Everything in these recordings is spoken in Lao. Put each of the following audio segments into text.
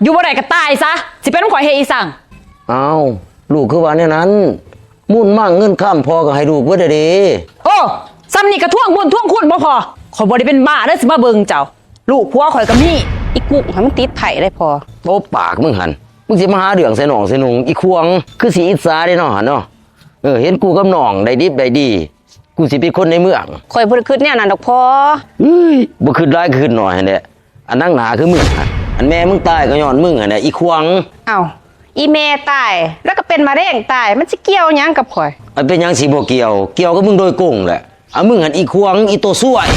ຢູ່ບໍ່ໄດ້ກໍຕາຍຊະ ຊິໄປນຳຂ້ອຍເຮັດອີ່ສັງ? ອ້າວ ລູກຄືວ່າແນວນັ້ນ? ມູນມັ້ງເງິນຄຳພໍ່ກໍໃຫ້ລູກເບິດແລ້ວເດ້. ໂອ້ ສ່ຳນີ້ກໍທວງບຸນທວງຄຸນບໍ່ພໍ? ຂ້ອຍບໍ່ໄດ້ເປັນບ້າເດີ ຊິມາເບິ່ງເຈົ້າ. ລູກຜົວຂ້ອຍກໍມີ. ອີກຸ້ງຫັ້ນມັນຕິດໄພ້ໄດ໋ພໍ່. ຕົບປາກມຶງຫັ້ນ. ມຶງຊິມາຫາເລື່ອງໃສ່ນ້ອງໃສ່ນຸ່ງ. ອີຂວາງ ຄືຊິອິດສາເດ້ເນາະຫັ້ນເນາະ. ເອີ ເຫັນກູກັບນ້ອງໄດ້ດິບໄດ້ດີ ກູຊິເປັນຄົນໃນເມືອງ. ຂ້ອຍບໍ່ໄດ້ຄິດແນວນັ້ນດອກພໍ່. ເອີຍ ບໍ່ຄິດຫຼາຍກໍຄິດໜ້ອຍຫັ້ນແຫຼະ. ອັນໜັກໜາຄືມຶງຫັ້ນ ອັນແມ່ມຶງຕາຍກໍຍ້ອນມຶງຫັ້ນແຫຼະ ອີຂວາງ. ເອົ້າ ອີແມ່ຕາຍ ລະກໍເປັນມະເຮັງຕາຍ ມັນຊິກ່ຽວຫຍັງກັບຂ້ອຍ? ອັນເປັນຫຍັງຊິບໍ່ກ່ຽວ? ກ່ຽວກັບມຶງໂດຍກົງແຫຼະ. ອາ ມຶງຫັ້ນອີຂວາງ ອີໂຕຊ່ວຍ.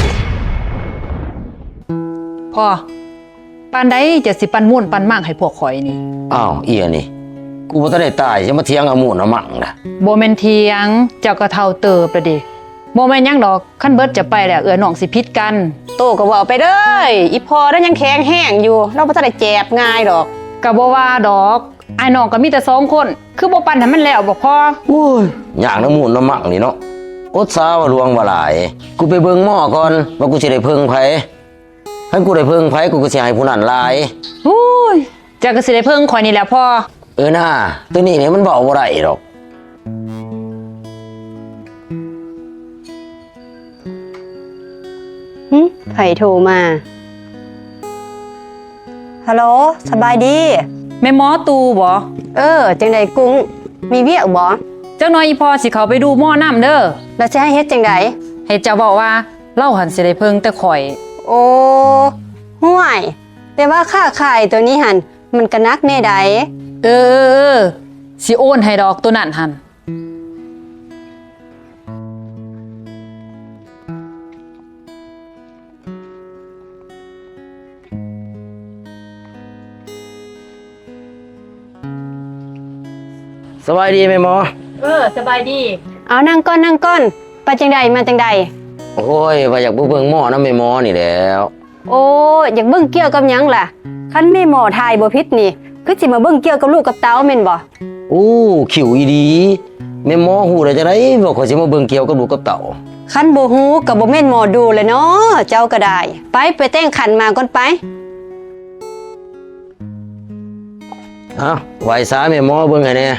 ພໍ່ ປານໃດເຈົ້າຊິປັນມູນປັນມັ້ງໃຫ້ພວກຂ້ອຍນີ້? ອ້າວ ອີອັນນີ້ ກູບໍ່ທັນໄດ້ຕາຍ ຈະມາຖຽງເອົາມູນເອົາມັ້ງນະ. ບໍ່ແມ່ນຖຽງ ເຈົ້າກໍເຖົ້າເຕີບແລ້ວເດ. ບໍ່ແມ່ນຫຍັງດອກ ຄັນເບິດເຈົ້າໄປແລ້ວ ເອື້ອຍນ້ອງຊິຜິດກັນ. ໂຕກໍເວົ້າໄປເດີ ອີພໍ່ລາວຍັງແຂງແຮງຢູ່ ລາວບໍ່ທັນໄດ້ແຈບງ່າຍດອກ. ກໍບໍ່ວ່າດອກ ອ້າຍນ້ອງກໍມີແຕ່ສອງຄົນ ຄືບໍ່ປັ່ນໃຫ້ມັນແລ້ວບໍ່ພໍ? ໂອ້ຍ ຍາກນຳມູນນຳມັ້ງນີ້ເນາະ. ອົດສາວ່າຫຼວງວ່າຫຼາຍ ກູໄປເບິ່ງໝໍກ່ອນ ວ່າກູຊິໄດ້ເພິ່ງໃຜ. ຄັນກູໄດ້ເພິ່ງໃຜ ກູກໍຊິໃຫ້ຜູ້ນັ້ນຫຼາຍ. ໂອ້ຍ ເຈົ້າກໍຊິໄດ້ເພິ່ງຂ້ອຍນີ້ແຫຼະພໍ່. ເອີນາ ໂຕນີ້ນີ້ມັນເວົ້າບໍ່ໄດ້ດອກ. ຫຶ ໃຜໂທມາ? ຮັລໂຫຼ ສະບາຍດີ. ແມ່ໝໍຕູ້ບໍ? ເອີ ຈັ່ງໃດກຸ້ງ ມີວຽກບໍ? ຈັກໜ່ອຍອີ່ພໍ່ຊິເຂົ້າໄປດູໝໍນຳເດີ. ແລ້ວຊິໃຫ້ເຮັດຈັ່ງໃດ? ໃຫ້ເຈົ້າເວົ້າວ່າ ລາວຫັ້ນຊິໄດ້ເພິ່ງແຕ່ຂ້ອຍ. ໂອ້ ຫ້ວຍ ແຕ່ວ່າຄ່າຂາຍໂຕນີ້ຫັ້ນ ມັນກະໜັກແດ່ໃດ. ເອີ ເອີ ເອີ ຊິໂອນໃຫ້ດອກໂຕນັ້ນຫັ້ນ. ສະບາຍດີແມ່ໝໍ. ເອີ ສະບາຍດີ. ເອົາ ນັ່ງກ່ອນ ນັ່ງກ່ອນ. ໄປຈັ່ງໃດ ມາຈັ່ງໃດ? ໂອ້ຍ ວ່າຢາກໄປເບິ່ງໝໍນຳແມ່ໝໍນີ້ແຫຼ້ວ. ໂອ້ ຢາກເບິ່ງກ່ຽວກັບຫຍັງລະ? ຄັນແມ່ໝໍຖ່າຍບໍ່ຜິດນີ້ ຄືຊິມາເບິ່ງກ່ຽວກັບລູກກັບເຕົ້າແມ່ນບໍ່? ໂອ້ ຄິວອີ່ດີ ແມ່ໝໍຮູ້ໄດ້ຈັ່ງໃດວ່າຂ້ອຍຊິມາເບິ່ງກ່ຽວກັບລູກກັບເຕົ້າ? ຄັນບໍ່ຮູ້ກໍບໍ່ແມ່ນໝໍດູແຫຼະເນາະ ເຈົ້າກໍໄດ້. ໄປ ໄປແຕ່ງຂັນໝາກກ່ອນໄປ. ເອົ້າ ໄຫວ້ສາແມ່ໝໍເບິ່ງໃຫ້ແດ່.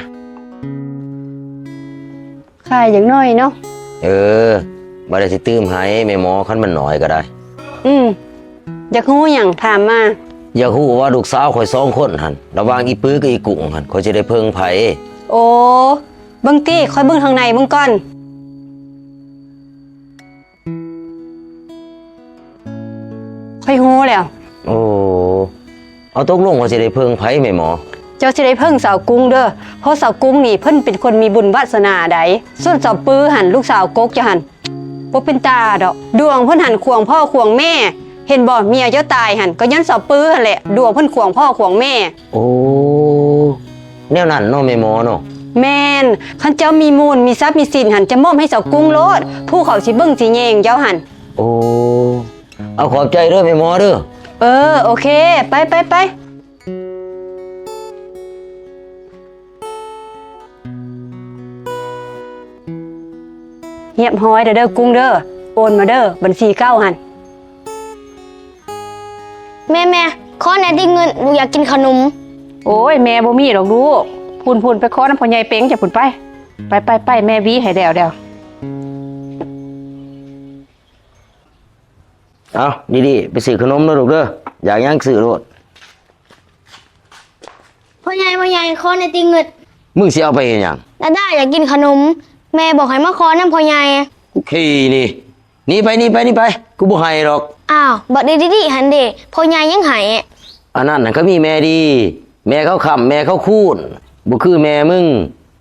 ຂາຍຢ່າງໜ້ອຍເນາະ. ເອີ ບໍ່ໄດ້ຊິຕື່ມໃຫ້ແມ່ໝໍ ຄັນມັນໜ້ອຍກໍໄດ້. ອືມ ຢາກຮູ້ຫຍັງຖາມມາ. ຢາກຮູ້ວ່າລູກສາວຂ້ອຍສອງຄົນຫັ້ນ ລະຫວ່າງອີປຶກັບອີກຸ້ງຫັ້ນ ຂ້ອຍຊິໄດ້ເພິ່ງໃຜ? ໂອ້ ເບິ່ງຕິ ຂ້ອຍເບິ່ງທາງໃນເບິ່ງກ່ອນ. ຂ້ອຍຮູ້ແລ້ວ. ໂອ້ ເອົາ ຕົກລົງວ່າຊິໄດ້ເພິ່ງໃຜແມ່ໝໍ? ເຈົ້າຊິໄດ້ເພິ່ງສາວກຸ້ງເດີ ເພາະສາວກຸ້ງນີ້ເພິ່ນເປັນຄົນມີບຸນວາສະໜາໃດ໋. ສ່ວນສາວປືຫັ້ນ ລູກສາວກົກເຈົ້າຫັ້ນ ບໍ່ເປັນຕາດອກ. ດວງເພິ່ນຫັ້ນຂວາງພໍ່ຂວາງແມ່ ເຫັນບໍ່? ເມຍເຈົ້າຕາຍຫັ້ນ ກໍຍ້ອນສາວປືຫັ້ນແຫຼະ ດວງເພິ່ນຂວາງພໍ່ຂວາງແມ່. ໂອ້ ແນວນັ້ນເນາະແມ່ໝໍເນາະ. ແມ່ນ. ຄັນເຈົ້າມີມູນມີຊັບມີສິນຫັ້ນ ຈະມອບໃຫ້ສາວກຸ້ງໂລດ ຜູ້ເຂົາຊິເບິ່ງຊິແຍງເຈົ້າຫັ້ນ. ໂອ້ ເອົາ ຂອບໃຈເດີແມ່ໝໍເດີ. ເອີ ໂອເຄ ໄປ ໄປ ໄປ. ຮຽບຮ້ອຍແລ້ວເດີກຸ້ງເດີ ໂອນມາເດີ ບັນຊີເກົ່າຫັ້ນ. ແມ່ ແມ່ ຂໍແດ່ຕິເງິນ ລູກຢາກກິນຂະໜົມ. ໂອ້ຍ ແມ່ບໍ່ມີດອກລູກ. ພຸ້ນໆ ໄປຂໍນຳພໍ່ໃຫຍ່ເປັງເຈົ້າພຸ້ນໄປ. ໄປໆໆ ແມ່ຫວີໃຫ້ແລ້ວໆ. ເອົາ ດີໆ ໄປຊື້ຂະໜົມເດີລູກເດີ ຢາກຫຍັງຊື້ໂລດ. ພໍ່ໃຫຍ່ ພໍ່ໃຫຍ່ ຂໍແດ່ຕິເງິນ. ມຶງຊິເອົາໄປເຮັດຫຍັງ? ດາດາຢາກກິນຂະໜົມ ແມ່ບອກໃຫ້ມາຂໍນຳພໍ່ໃຫຍ່. ໂອເຄ ນີ້ ໜີໄປ ໜີໄປ ໜີໄປ ກູບໍ່ໃຫ້ດອກ. ອ້າວ ບັກດີດີຫັ້ນເດ ພໍ່ໃຫຍ່ຍັງໃຫ້. ອັນນັ້ນນະກໍມີແມ່ດີ ແມ່ເຂົາຄ້ຳ ແມ່ເຂົາຄູນ ບໍ່ຄືແມ່ມຶງ.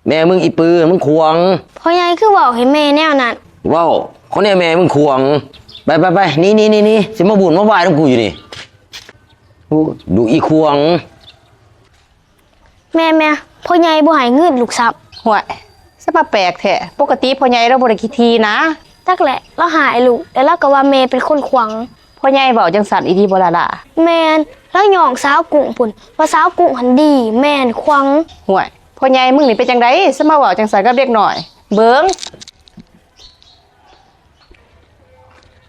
ແມ່ມຶງອີປຶມຶງຂວາງ. ພໍ່ໃຫຍ່ຄືເວົ້າໃຫ້ແມ່ແນວນັ້ນ? ເວົ້າ ຄົນແນວແມ່ມຶງຂວາງ. ໄປໆໆ ໜີໆໆ ຊິມາວຸ່ນມາວາຍນຳກູຢູ່ນີ້. ໂອ້ ດຸອີຂວາງ. ແມ່ ແມ່ ພໍ່ໃຫຍ່ບໍ່ໃຫ້ເງິນລູກຊ້ຳ. ຫ້ວຍ ສະມາແປກແທ້ ປົກກະຕິພໍ່ໃຫຍ່ລາວບໍ່ໄດ້ຂີ້ຖີ່ນາ. ຈັກແຫຼະ ລາວຫາຍລູກ ແລ້ວລາວກໍວ່າແມ່ເປັນຄົນຂວາງ. ພໍ່ໃຫຍ່ເວົ້າຈັ່ງຊັ້ນອີ່ຫຼີບໍ່ລະຫຼ້າ? ແມ່ນ ລາວຍ້ອງສາວກຸ້ງພຸ້ນ ວ່າສາວກຸ້ງຫັ້ນດີ ແມ່ຫັ້ນຂວາງ. ຫ້ວຍ ພໍ່ໃຫຍ່ມຶງນີ້ເປັນຈັ່ງໃດ ສະມາເວົ້າຈັ່ງຊັ້ນກັບເດັກນ້ອຍ. ເບິ່ງ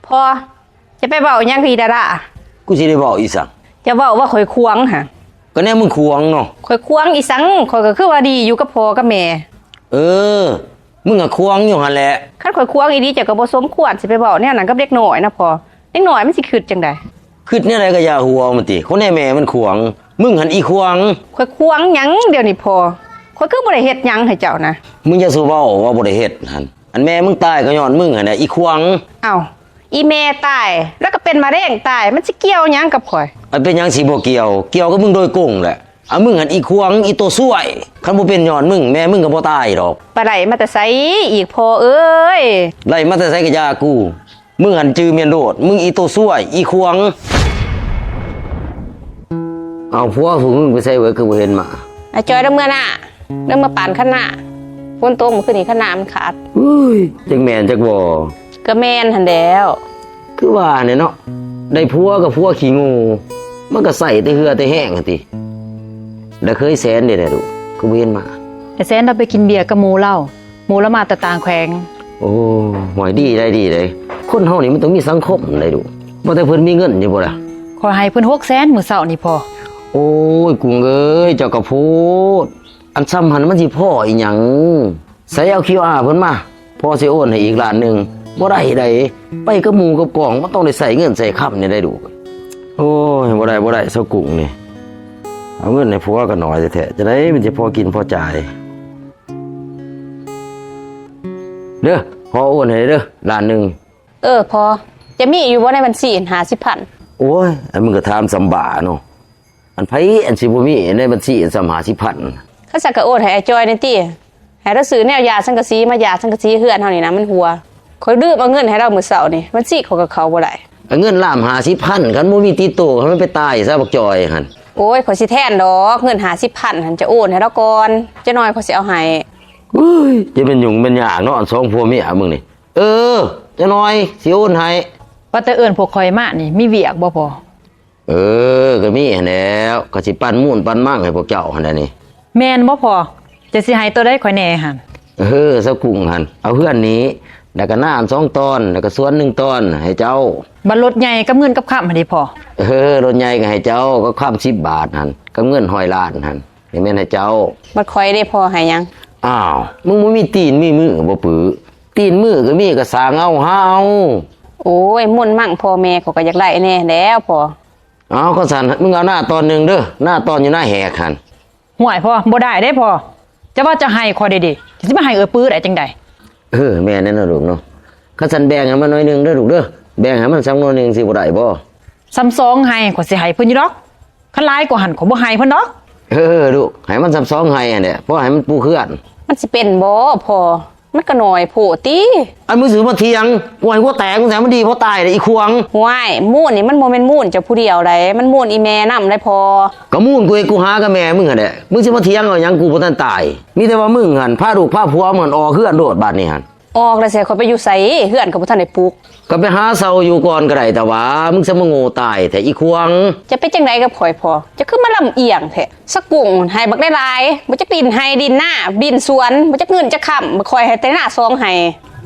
ພໍ່ ຈະໄປເວົ້າອີ່ຫຍັງກັບອີດາດາ? ກູຊິໄດ້ເວົ້າອີ່ສັງ? ຈະເວົ້າວ່າຂ້ອຍຂວາງຫັ້ນ. ກໍແນວມຶງຂວາງເນາະ. ຂ້ອຍຂວາງອີ່ສັງ? ຂ້ອຍກໍຄືວ່າດີຢູ່ກັບພໍ່ກັບແມ່. ເອີ ມຶງຫາຂວາງຢູ່ຫັ້ນແຫຼະ. ຄັນຂ້ອຍຂວາງອີ່ຫຼີ ເຈົ້າກໍບໍ່ສົມຄວນຊິໄປເວົ້າແນວນັ້ນກັບເດັກນ້ອຍນະພໍ່. ເດັກນ້ອຍມັນຊິຄິດຈັ່ງໃດ? ຄິດແນວໃດກໍຢ່າຫົວມັນຕິ. ຄົນແນ່ແມ່ມັນຂວາງ, ມຶງຫັ້ນອີຂວາງ. ຂ້ອຍຂວາງຫຍັງດຽວນີ້ພໍ່? ຂ້ອຍຄືບໍ່ໄດ້ເຮັດຫຍັງໃຫ້ເຈົ້ານະ. ມຶງຢ່າສູ່ເວົ້າວ່າບໍ່ໄດ້ເຮັດຫັ້ນ. ອັນແມ່ມຶງຕາຍກໍຍ້ອນມຶງຫັ້ນແຫຼະ ອີຂວາງ. ເອົ້າ ອີແມ່ຕາຍ ແລ້ວກໍເປັນມະເຮັງຕາຍ ມັນຊິກ່ຽວຫຍັງກັບຂ້ອຍ? ອັນເປັນຫຍັງຊິບໍ່ກ່ຽວ? ກ່ຽວກັບມຶງໂດຍກົງແຫຼະ. ອາ ມຶງຫັ້ນອີຂວາງ ອີໂຕຊວຍ. ຄັນບໍ່ເປັນຍ້ອນມຶງ ແມ່ມຶງກໍບໍ່ຕາຍດອກ. ໄປໄດ້ມາແຕ່ໃສອີກພໍ່ເອີຍ? ໄດ້ມາແຕ່ໃສກໍຢ່າກູ. ມຶງຫັ້ນຈື່ແມ່ນໂລດ ມຶງອີໂຕຊວຍ ອີຂວາງ. ເອົາ ຜົວຜູ້ມຶງໄປໃສເວີຍ ຄືບໍ່ເຫັນມາ? ອາຈອຍ ລາວເມືອນາ ລາວເມືອປານຄັນນາ. ຝົນຕົກມື້ຄືນນີ້ ຄັນນາມັນຂາດ. ເອີຍ ຈັກແມ່ນຈັກບໍ່? ກໍແມ່ນຫັ້ນແຫຼ້ວ. ຄືວ່າແຫຼະເນາະ ໄດ້ຜົວກໍຜົວຂີ້ໂງ່ ມັນກໍໃຊ້ແຕ່ເຫື່ອແຕ່ແຮງຫັ້ນຕິ. ລະເຄີຍແສນເດ້ລະລູກ ຄືບໍ່ເຫັນມາ? ໄອ້ແສນລາວໄປກິນເບຍກັບໝູ່ລາວ ໝູ່ລາວມາແຕ່ຕ່າງແຂວງ. ໂອ້ ຫ້ວຍ ດີໄດ໋ ດີໄດ໋. ຄົນເຮົານີ້ມັນຕ້ອງມີສັງຄົມໄດ໋ລູກ. ວ່າແຕ່ເພິ່ນມີເງິນຢູ່ບໍ່ລະ? ຂ້ອຍໃຫ້ເພິ່ນຫົກແສນມື້ເຊົ້ານີ້ພໍ່. ໂອ້ຍ ກຸ້ງເອີຍ ເຈົ້າກໍໂພດ. ອັນຊ່ຳຫັ້ນມັນຊິພໍອີຫຍັງ? ໃສເອົາຄິວອາເພິ່ນມາ ພໍ່ຊິໂອນໃຫ້ອີກລ້ານໜຶ່ງ. ບໍ່ໄດ້ໃດ໋ ໄປກັບໝູ່ກັບກອງ ມັນຕ້ອງໄດ້ໃຊ້ເງິນໃຊ້ຄຳນີ້ໄດ໋ລູກ. ໂອ້ຍ ບໍ່ໄດ້ ບໍ່ໄດ້ ສາວກຸ້ງນີ້. ເອົາເງິນໃຫ້ຜົວກໍໜ້ອຍແທ້ໆ ຈັ່ງໃດມັນຊິພໍກິນພໍຈ່າຍ. ເດີ ພໍ່ໂອນໃຫ້ເດີ ລ້ານໜຶ່ງ. ເອີ ພໍ່ ຈະມີຢູ່ບໍ່ໃນບັນຊີຫ້າສິບພັນ? ໂອ້ຍ ອັນມຶງກໍຖາມສ່ຳບ້າເນາະ. ອັນໃຜອັນຊິບໍ່ມີໃນບັນຊີອັນສ່ຳຫ້າສິບພັນ? ຄັນຊັ້ນກໍໂອນໃຫ້ອ້າຍຈ່ອຍແດ່ຕິ ໃຫ້ລາວຊື້ແນວຢາສັງກະສີມາຢາສັງກະສີເຮືອນເຮົານີ້ນະ ມັນຮົ່ວ. ຂ້ອຍລືມເອົາເງິນໃຫ້ລາວມື້ເຊົ້ານີ້ ບັນຊີຂ້ອຍກໍເຂົ້າບໍ່ໄດ້. ເງິນລ້ານຫ້າສິບພັນ ຄັນບໍ່ມີຕິດໂຕ ໃຫ້ມັນໄປຕາຍຊະ ບັກຈ່ອຍຫັ້ນ. ໂອ້ຍ ຂ້ອຍຊິແທນດອກ ເງິນຫ້າສິບພັນຫັ້ນ ຈະໂອນໃຫ້ລາວກ່ອນ ຈັກໜ້ອຍຂ້ອຍຊິເອົາໃຫ້. ເອີຍ ຈະແມ່ນຫຍຸ້ງແມ່ນຍາກເນາະ ອັນສອງຜົວເມຍມຶງນີ້. ເອີ ຈັກໜ້ອຍຊິໂອນໃຫ້. ວ່າແຕ່ເອີ້ນພວກຂ້ອຍມານີ້ ມີວຽກບໍ່ພໍ່? ເອີ ກໍມີຫັ້ນແຫຼ້ວ ກໍຊິປັ່ນມູນປັ່ນມັງໃຫ້ພວກເຈົ້າຫັ້ນແຫຼະນີ້. ແມ່ນບໍ່ພໍ່? ເຈົ້າຊິໃຫ້ໂຕໃດຂ້ອຍແດ່ຫັ້ນ? ເອີ ສາວກຸ້ງຫັ້ນ ເອົາເຮືອນນີ້ ແລ້ວກໍນາສອງຕອນ ແລ້ວກໍສວນໜຶ່ງຕອນໃຫ້ເຈົ້າ. ບັດລົດໃຫຍ່ກັບເງິນກັບຄຳຫັ້ນເດພໍ່? ເອີ ລົດໃຫຍ່ກໍໃຫ້ເຈົ້າ ກັບຄຳສິບບາດຫັ້ນ ກັບເງິນຮ້ອຍລ້ານຫັ້ນ ນີ້ແມ່ນໃຫ້ເຈົ້າ. ບັດຂ້ອຍເດພໍ່ ໃຫ້ຫຍັງ? ອ້າວ ມຶງບໍ່ມີຕີນມີມືບໍ່ປຶ? ຕີນມືກໍມີ ກໍສ້າງເອົາຫາເອົາ. ໂອ້ຍ ມູນມັງພໍ່ແມ່ຂ້ອຍກໍຢາກໄດ້ແດ່ແລ້ວພໍ່. ເອົາ ຄັນຊັ້ນ ມຶງເອົານາຕອນໜຶ່ງເດີ ນາຕອນຢູ່ນາແຫກຫັ້ນ. ຫ້ວຍພໍ່ ບໍ່ໄດ້ເດ້ພໍ່ ເຈົ້າວ່າເຈົ້າໃຫ້ຂ້ອຍເດ້ ເຈົ້າຊິມາໃຫ້ເອື້ອຍປືໄດ້ຈັ່ງໃດ? ເອີ ແມ່ນແລ້ວເນາະລູກເນາະ. ຄັນຊັ້ນແບ່ງໃຫ້ມັນໜ້ອຍໜຶ່ງເດີລູກເດີ ແບ່ງໃຫ້ມັນສ່ຳໜ້ອຍໜຶ່ງຊິບໍ່ໄດ້ບໍ່? ສ່ຳສອງໄຮ່ ຂ້ອຍຊິໃຫ້ເພິ່ນຢູ່ດອກ. ຄັນຫຼາຍກວ່າຫັ້ນ ຂ້ອຍບໍ່ໃຫ້ເພິ່ນດອກ. ເອີລູກ ໃຫ້ມັນສ່ຳສອງໄຮ່ຫັ້ນແຫຼະ ພໍໃຫ້ມັນປູກເຮືອນ. ມັນຊິເປັນບໍ່ພໍ່? ມັນກໍໜ້ອຍໂພດຕິ. ອັນມຶງຊິມາຖຽງ ກວຍຫົວແຕກ ມຶງໃສ່ມັນດີພໍຕາຍເດ້ ອີຂວາງ. ຫ້ວຍ ມູນນີ້ມັນບໍ່ແມ່ນມູນເຈົ້າຜູ້ດຽວໃດ໋ ມັນມູນອີແມ່ນຳໄດ໋ພໍ່. ກໍມູນກູເຮັດກູຫາກັບແມ່ມຶງຫັ້ນແຫຼະ ມຶງຊິມາຖຽງເອົາຫຍັງ ກູບໍ່ທັນຕາຍ. ມີແຕ່ວ່າມຶງຫັ້ນ ພາລູກພາຜົວມັນອອກເຮືອນໂລດບາດນີ້ຫັ້ນ. ອອກແລ້ວຊິໃຫ້ຂ້ອຍໄປຢູ່ໃສ? ເຮືອນກໍບໍ່ທັນໄດ້ປຸກ. ກໍໄປຫາເຊົ່າຢູ່ກ່ອນກໍໄດ້. ແຕ່ວ່າມຶງສະມາໂງ່ຕາຍແທ້ ອີຂວາງ. ຈະເປັນຈັ່ງໃດກັບຂ້ອຍພໍ່? ເຈົ້າຄືມາລຳອຽງແທ້? ສາກຸ້ງໃຫ້ບັກຫຼາຍໆ ບໍ່ຈັກດິນໄຮ່ດິນນາດິນສວນ ບໍ່ຈັກເງິນຈັກຄຳ ບັກຂ້ອຍໃຫ້ແຕ່ນາສອງໄຮ່.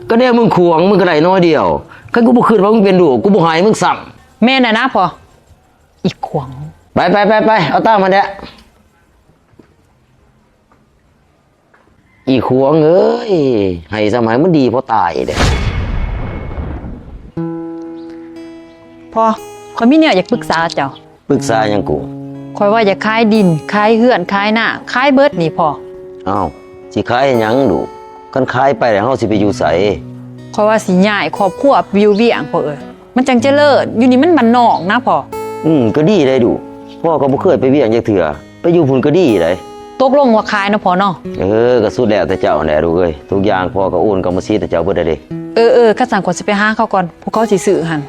ກໍແນວມຶງຂວາງ ມຶງກໍໄດ້ໜ້ອຍດຽວ. ຄັນກູບໍ່ຄິດວ່າມຶງເປັນລູກ ກູບໍ່ໃຫ້ມຶງຊ້ຳ. ແມ່ນແຫຼະນະພໍ່ ອີຂວາງ. ໄປໆໆໆ ເອົາຕາມຫັ້ນແຫຼະ. ອີຂວາງເອີຍ ໃຫ້ສ່ຳໃຫ້ມັນດີພໍຕາຍເດ້. ພໍ່ ຂ້ອຍມີແນວຢາກປຶກສາເຈົ້າ. ປຶກສາຫຍັງກູ? ຂ້ອຍວ່າຢາກຂາຍດິນ ຂາຍເຮືອນ ຂາຍນາ ຂາຍເບິດນີ້ພໍ່. ອ້າວ ຊິຂາຍເຮັດຫຍັງລູກ? ຄັນຂາຍໄປແລ້ວເຮົາຊິໄປຢູ່ໃສ? ຂ້ອຍວ່າຊິຍ້າຍຄອບຄົວໄປຢູ່ວຽງພໍ່ເອີຍ. ມັນຈັ່ງຈະເລີດ ຢູ່ນີ້ມັນບ້ານນອກນະພໍ່. ອືມ ກໍດີໄດ໋ລູກ ພໍ່ກໍບໍ່ເຄີຍໄປວຽງຈັກເທື່ອ ໄປຢູ່ພຸ້ນກໍດີໄດ໋. ຕົກລົງວ່າຂາຍເນາະພໍ່ເນາະ. ເອີ ກໍສຸດແລ້ວແຕ່ເຈົ້າຫັ້ນແຫຼະລູກເອີຍ ທຸກຢ່າງພໍ່ກໍໂອນກຳມະສິດໃຫ້ເຈົ້າເບິດແລ້ວເດ້. ເອີໆ ຄັນຊັ້ນຂ້ອຍຊິໄປຫາເຂົາກ່ອນ ພວກເຂົາຊິຊື້ຫັ້ນ.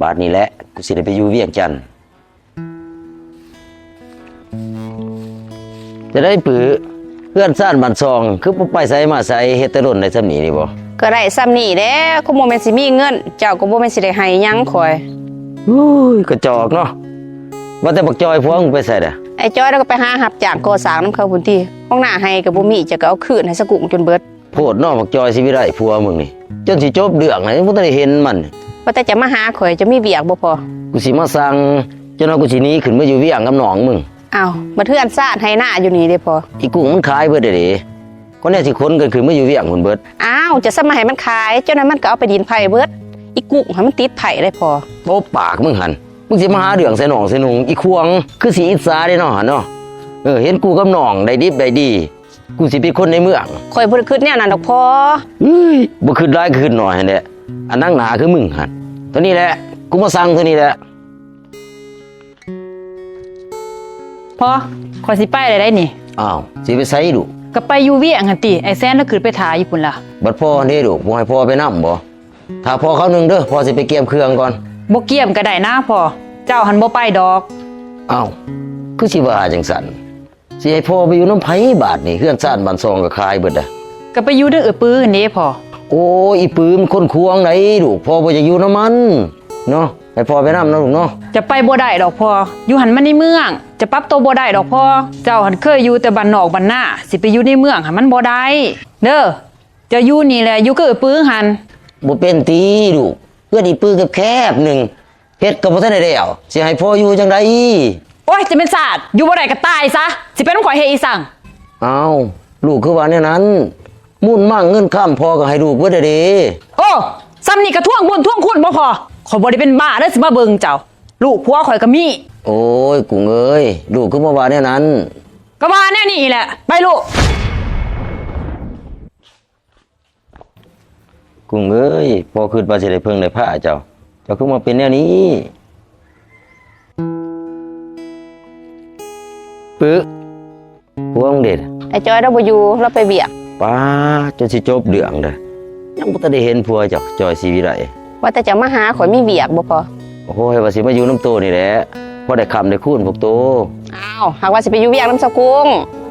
ບາດນີ້ແຫຼະ ກູຊິໄດ້ໄປຢູ່ວຽງຈັນ. ຈະໄດ້ປື ເຮືອນຊານບ້ານຊ່ອງ ຄືບໍ່ໄປໃສມາໃສ ເຮັດແຕ່ດົນໄດ້ສ່ຳນີ້ນີ້ບໍ? ກໍໄດ້ສ່ຳນີ້ແຫຼະ ຄົງບໍ່ແມ່ນຊິມີເງິນ ເຈົ້າກໍບໍ່ແມ່ນຊິໄດ້ໃຫ້ຫຍັງຂ້ອຍ. ໂອ້ຍ ກະຈອກເນາະ. ວ່າແຕ່ບັກຈອຍຜົວມຶງໄປໃສລະ? ໄອ້ຈອຍລາວກໍໄປຫາຮັບຈ້າງກໍ່ສ້າງນຳເຂົາພຸ້ນຕິ ຂອງໜ້າໄຮ່ກໍບໍ່ມີ ເຈົ້າກໍເອົາຄືນໃຫ້ສະກຸ້ງຈົນເບິດ. ໂພດເນາະ ບັກຈອຍຊິໄດ້ຜົວມຶງນີ້ ຈົນຊິຈົບເລື່ອງແລ້ວຍັງບໍ່ທັນໄດ້ເຫັນມັນ. ວ່າແຕ່ຈະມາຫາຂ້ອຍ ເຈົ້າມີວຽກບໍ່ພໍ່? ກູຊິມາສັ່ງ ຈົນວ່າກູຊິໜີຂຶ້ນມາຢູ່ວຽງກັບນ້ອງມຶງ. ອ້າວ ບັດເຮືອນຊານໄຮ່ນາຢູ່ນີ້ເດ້ພໍ່? ອີກຸ້ງມັນຂາຍເບິດເດ້. ກໍແນວຊິຂົນກັນຂຶ້ນມາຢູ່ວຽງພຸ້ນເບິດ. ອ້າວ ຈະສະມາໃຫ້ມັນຂາຍ, ຈັ່ງນັ້ນມັນກໍເອົາໄປດິນໃຜເບິດ. ອີກຸ້ງຫັ້ນມັນຕິດໃຜໄດ໋ພໍ່. ຕົບປາກມຶງຫັ້ນ, ມຶງຊິມາຫາເລື່ອງໃສ່ນ້ອງໃສ່ນຸ່ງ, ອີຂວາງ ຄືຊິອິດສາເດ້ເນາະຫັ້ນເນາະ. ເອີ ເຫັນກູກັບນ້ອງໄດ້ດິບໄດ້ດີ, ກູຊິເປັນຄົນໃນເມືອງ. ຂ້ອຍບໍ່ໄດ້ຄິດແນວນັ້ນດອກພໍ່. ເອີຍ ບໍ່ຄິດຫຼາຍກໍຄິດໜ້ອຍຫັ້ນແຫຼະ. ອັນໜັງໜ້າຄືມຶງຫັ້ນ. ໂຕນີ້ແຫຼະ, ກູມາສັ່ງໂຕນີ້ແຫຼະ. ພໍ່ ຂ້ອຍຊິໄປແລ້ວໄດ໋ນີ້. ອ້າວ ຊິໄປໃສລູກ? ກໍໄປຢູ່ວຽງຫັ້ນຕິ, ອ້າຍແສນລາວຂຶ້ນໄປຖ້າຢູ່ພຸ້ນລະ. ບັດພໍ່ເດ້ລູກ, ບໍ່ໃຫ້ພໍ່ໄປນຳບໍ? ຖ້າພໍ່ຄາວໜຶ່ງເດີ້, ພໍ່ຊິໄປກຽມເຄື່ອງກ່ອນ. ບໍ່ກຽມກໍໄດ້ນາພໍ່, ເຈົ້າຫັ້ນບໍ່ໄປດອກ. ອ້າວ ຄືຊິວ່າຈັ່ງຊັ້ນ? ຊິໃຫ້ພໍ່ໄປຢູ່ນຳໃຜບາດນີ້? ເຮືອນຊານບ້ານຊ່ອງກໍຂາຍເບິດລະ. ກໍໄປຢູ່ນຳເອື້ອຍປືຫັ້ນເດ້ພໍ່. ໂອ້ຍ ອີປືມັນຄົນຂວາງໃດ໋ລູກ, ພໍ່ບໍ່ຢາກຢູ່ນຳມັນເນາະ. ໃຫ້ພໍ່ໄປນຳເນາະລູກເນາະ. ຈະໄປບໍ່ໄດ້ດອກພໍ່, ຢູ່ຫັ້ນມັນໃນເມືອງ, ຈະປັບໂຕບໍ່ໄດ້ດອກພໍ່. ເຈົ້າຫັ້ນເຄີຍຢູ່ແຕ່ບ້ານນອກບ້ານນາ, ຊິໄປຢູ່ໃນເມືອງຫັ້ນມັນບໍ່ໄດ້ເດີ້. ເຈົ້າຢູ່ນີ້ແຫຼະ, ຢູ່ກັບເອື້ອຍປືຫັ້ນ. ບໍ່ເປັນຕິລູກ, ເຮືອນອີປືແຄບໆໜຶ່ງ, ເຮັດກໍບໍ່ທັນໄດ້ແລ້ວ, ຊິໃຫ້ພໍ່ຢູ່ຈັ່ງໃດ? ໂອ້ຍ ຈະແມ່ນຊາດ, ຢູ່ບໍ່ໄດ້ກໍຕາຍຊະ, ຊິໄປນຳຂ້ອຍເຮັດອີ່ສັງ? ອ້າວ ລູກຄືວ່າແນວນັ້ນ? ມູນມັງເງິນຄຳພໍ່ກໍໃຫ້ລູກເບິດແລ້ວເດ້. ໂອ້ ສ່ຳນີ້ກໍທວງບຸນທວງຄຸນບໍ່ພໍ? ຂ້ອຍບໍ່ໄດ້ເປັນບ້າເດີ້ ຊິມາເບິ່ງເຈົ້າ, ລູກຜົວຂ້ອຍກໍມີ. ໂອ້ຍ ກຸ້ງເອີຍ, ລູກຄືມາວ່າແນວນັ້ນ? ກໍວ່າແນວນີ້ແຫຼະ, ໄປລູກ. ກຸ້ງເອີຍ, ພໍ່ຄິດວ່າຊິໄດ້ເພິ່ງໄດ້ພາເຈົ້າ, ເຈົ້າຄືມາເປັນແນວນີ້? ປຶ ຜົວມຶງເດ? ອ້າຍຈ່ອຍລາວບໍ່ຢູ່, ລາວໄປວຽກ. ປ້າ ຈົນຊິຈົບເລື່ອງເດີ້, ຍັງບໍ່ທັນໄດ້ເຫັນຜົວເຈົ້າ, ຈ່ອຍສີວິໄລ. ວ່າແຕ່ເຈົ້າມາຫາຂ້ອຍມີວຽກບໍ່ພໍ່? ໂອ້ຍ ວ່າຊິມາຢູ່ນຳໂຕນີ້ແຫຼະ, ພໍໄດ້ຄ້ຳໄດ້ຄູນພວກໂຕ. ອ້າວ ຫາກວ່າຊິໄປຢູ່ວຽກນຳຊາວກຸ້ງ.